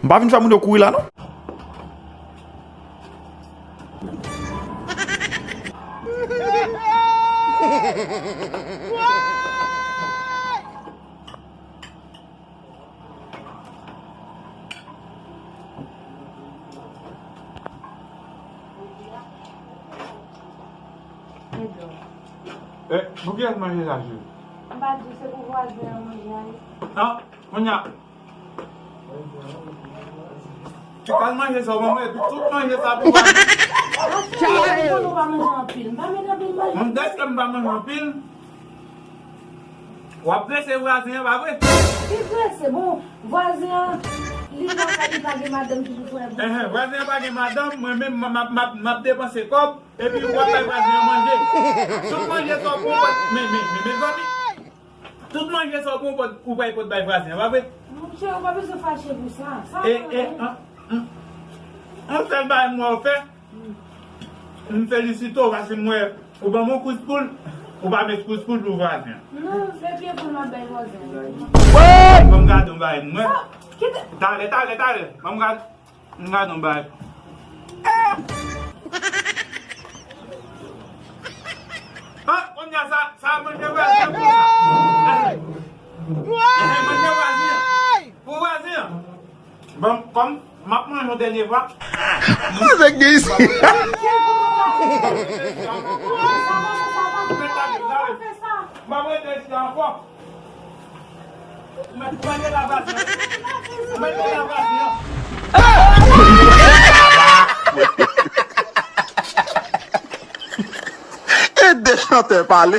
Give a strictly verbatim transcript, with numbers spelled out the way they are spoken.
M pa vin fè moun yo kouri la, non. Eh, pou kiyès manje sa, cheri? M pa di w se pou vwazen an manje a ye. Ah, kounye a. Ou pral manje sa, ou pral manje tout, tout manje sa pou vwazen. Ou pa manje anpil. M pa manje anpil manje. Mwen, dèske m pa manje anpil, w ap prese vwazen an, pa vre? Ki prese? Bon, vwazen an, li lakay, li pa gen madanm ki pou fè. Enhen, vwazen an pa gen madanm, mwen menm, m ap, m ap, m ap depanse kòb. Epi w ap bay vwazen an manje. Tout manje sa w pran, men, men, men, mezanmi. Tout manje sa w pran, ou pral pot bay vwazen an, pa vre? Monchè, ou pa bezwen fache pou sa. Sa e, e, an, an, an sèl bagay m wè w fè, m felisite w paske m wè ou ban m yon kouspoul, ou pa met kouspoul pou vwazen an. Non, se pye poul m ap bay vwazen an. Ban m gade yon bagay m wè. Talè, talè, talè. Ban m gade. M gade yon bagay. Ah, kounye a sa, sa manje vwazen pou sa. Ehe, manje vwazen an. Pou vwazen an. Bon, kòm m ap manje yon dènye fwa. Nèg gen isi. M ap rete chita ankò. Mwen, mwen gen lavasyon. Mwen gen lavasyon. E de chantè pale.